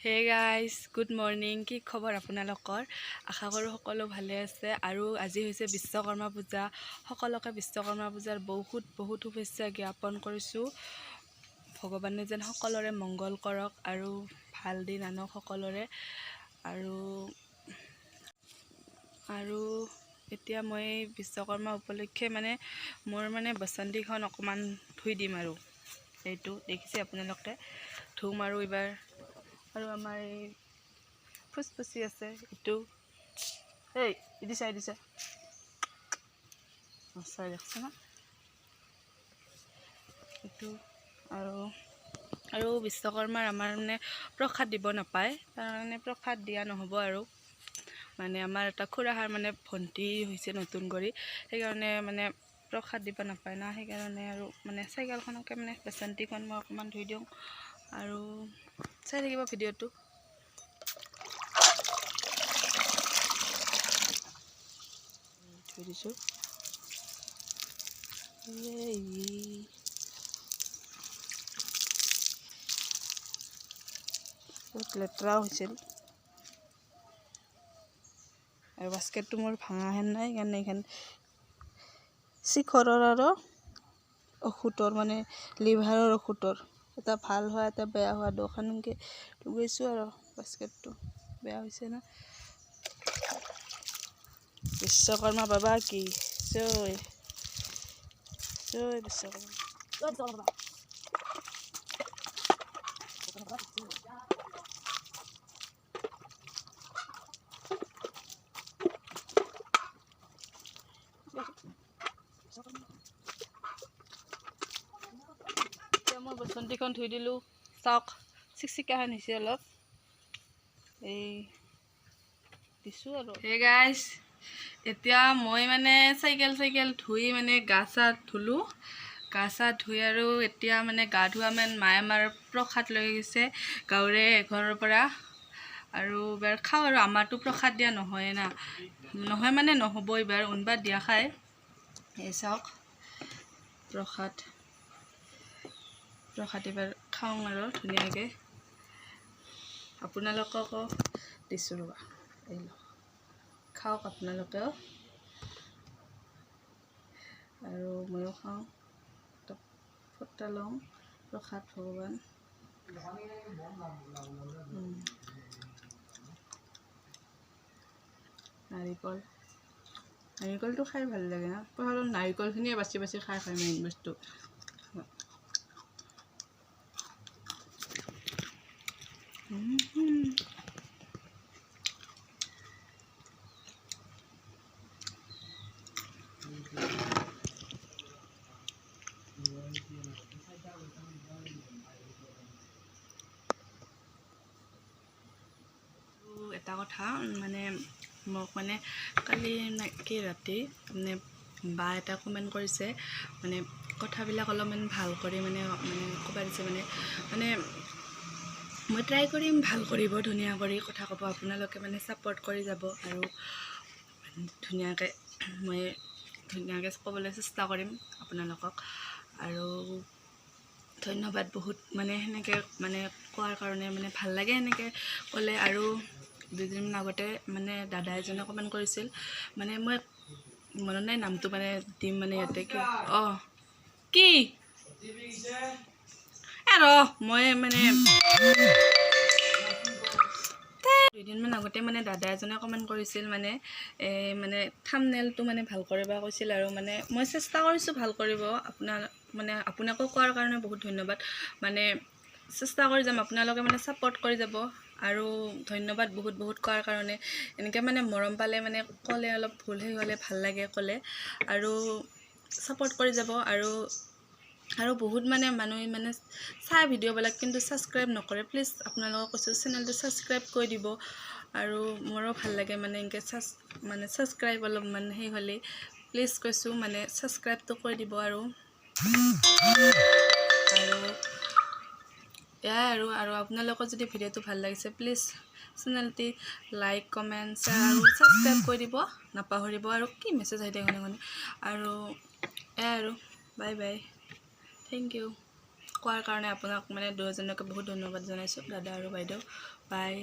Hey guys, good morning. কি খবৰ আপোনালোকৰ? আশা কৰোঁ সকলো ভালে আছে। আৰু আজি হৈছে বিশ্বকৰ্মা পূজা। সকলোকে বিশ্বকৰ্মা পূজাৰ বহুত বহুত শুভেচ্ছা জ্ঞাপন কৰিছোঁ। ভগৱানে যেন সকলোৰে মংগল কৰক আৰু ভাল দিন আনক সকলোৰে। আৰু আৰু এতিয়া মই বিশ্বকৰ্মা উপলক্ষে মানে মোৰ মানে বাচন্তিখন অকণমান ধুই দিম। আৰু এইটো দেখিছে আপোনালোকে, ধুম আৰু এইবাৰ। আৰু আমাৰ এই ফুচফুচি আছে এইটো। এই ইদি চাই দিছে, চাই দেখছে না এইটো। আৰু আৰু বিশ্বকৰ্মাৰ আমাৰ মানে প্ৰসাদ দিব নাপায়, তাৰমানে প্ৰসাদ দিয়া নহ'ব। আৰু মানে আমাৰ এটা খুৰাহাৰ মানে ভণ্টি হৈছে নতুন কৰি, সেইকাৰণে মানে প্ৰসাদ দিব নাপায় না, সেইকাৰণে। আৰু মানে চাইকেলখনকে মানে বাচন্তিখন মই অকণমান ধুই দিওঁ আৰু চাই থাকিব ভিডিঅ'টো। ধুই দিছোঁ। এই বহুত লেতেৰাও হৈছিল আৰু বাস্কেটটো মোৰ ভাঙাহেন নাই, সেইকাৰণে এইখন শিখৰৰ আৰু অসুতৰ মানে লিভাৰৰ অসুতৰ, এটা ভাল হোৱা এটা বেয়া হোৱা, দুখন এনেকৈ লগাইছোঁ। আৰু বাস্কেটটো বেয়া হৈছে না। বিশ্বকৰ্মা বাবা কি জয়, জয় বিশ্বকৰ্মা। এতিয়া মই বসন্তীখন ধুই দিলোঁ, চাওক চিকচিকাহেন হৈছে অলপ। এই দিছোঁ। আৰু হে গাইজ, এতিয়া মই মানে চাইকেল চাইকেল ধুই মানে গা চা ধুলোঁ। গা চা ধুই আৰু এতিয়া মানে গা ধোৱা মান মায়ে আমাৰ প্ৰসাদ লৈ গৈছে গাঁৱৰে এঘৰৰ পৰা। আৰু এইবাৰ খাওঁ। আৰু আমাৰতো প্ৰসাদ দিয়া নহয়ে না, নহয় মানে নহ'ব এইবাৰ, উনবা দিয়া খায়। এই চাওক প্ৰসাদ, প্ৰসাদ এইবাৰ খাওঁ আৰু ধুনীয়াকৈ। আপোনালোককো দিছোঁ ৰ'বা, এই লওক, খাওক আপোনালোকেও আৰু ময়ো খাওঁ। ফটা লওঁ প্ৰসাদ ভগৱান। নাৰিকল, নাৰিকলটো খাই ভাল লাগে না। প্ৰসাদত নাৰিকলখিনিয়ে বাচি বাচি খাই খাই মেইন বস্তু। এটা কথা মানে মোক মানে কালি কি ৰাতি মানে বা এটা কমেণ্ট কৰিছে, মানে কথাবিলাক অলপমান ভাল কৰি মানে মানে ক'ব দিছে। মানে মানে মই ট্ৰাই কৰিম ভাল কৰিব, ধুনীয়া কৰি কথা ক'ব। আপোনালোকে মানে ছাপৰ্ট কৰি যাব আৰু ধুনীয়াকৈ মই ধুনীয়াকৈ ক'বলৈ চেষ্টা কৰিম আপোনালোকক। আৰু ধন্যবাদ বহুত মানে সেনেকৈ মানে কোৱাৰ কাৰণে, মানে ভাল লাগে সেনেকৈ ক'লে। আৰু দুদিনমান আগতে মানে দাদা এজনে কমেণ্ট কৰিছিল, মানে মই মনত নাই নামটো, মানে দিম মানে ইয়াতে কি অঁ কি এ ৰ, মই মানে দুদিনমান আগতে মানে দাদা এজনে কমেণ্ট কৰিছিল, মানে এই মানে থামনেলটো মানে ভাল কৰিব কৈছিল। আৰু মানে মই চেষ্টা কৰিছোঁ ভাল কৰিব। আপোনাৰ মানে আপোনাকো কোৱাৰ কাৰণে বহুত ধন্যবাদ। মানে চেষ্টা কৰি যাম, আপোনালোকে মানে ছাপৰ্ট কৰি যাব। আৰু ধন্যবাদ বহুত বহুত কোৱাৰ কাৰণে। এনেকৈ মানে মৰম পালে মানে ক'লে অলপ ভুল হৈ হ'লে ভাল লাগে ক'লে। আৰু ছাপৰ্ট কৰি যাব। আৰু আৰু বহুত মানে মানুহে মানে চাই ভিডিঅ'বিলাক কিন্তু ছাবস্ক্ৰাইব নকৰে। প্লিজ আপোনালোকক কৈছোঁ, চেনেলটো ছাবস্ক্ৰাইব কৰি দিব। আৰু মোৰো ভাল লাগে মানে এনেকৈ মানে ছাবস্ক্ৰাইব অলপমান সেই হ'লে, প্লিজ কৈছোঁ, মানে ছাবস্ক্ৰাইবটো কৰি দিব। আৰু আৰু এয়াই। আৰু আৰু আপোনালোকৰ যদি ভিডিঅ'টো ভাল লাগিছে, প্লিজ চেনেলটি লাইক, কমেণ্ট, শ্বেয়াৰ আৰু ছাবস্ক্ৰাইব কৰি দিব নাপাহৰিব। আৰু কি মেছেজ আহি থাকে ঘনে ঘনে। আৰু এয়াই আৰু, বাই বাই, thank U. কোৱাৰ কাৰণে আপোনাক মানে দুয়োজনকে বহুত ধন্যবাদ জনাইছোঁ, দাদা আৰু বাইদেউ। বাই।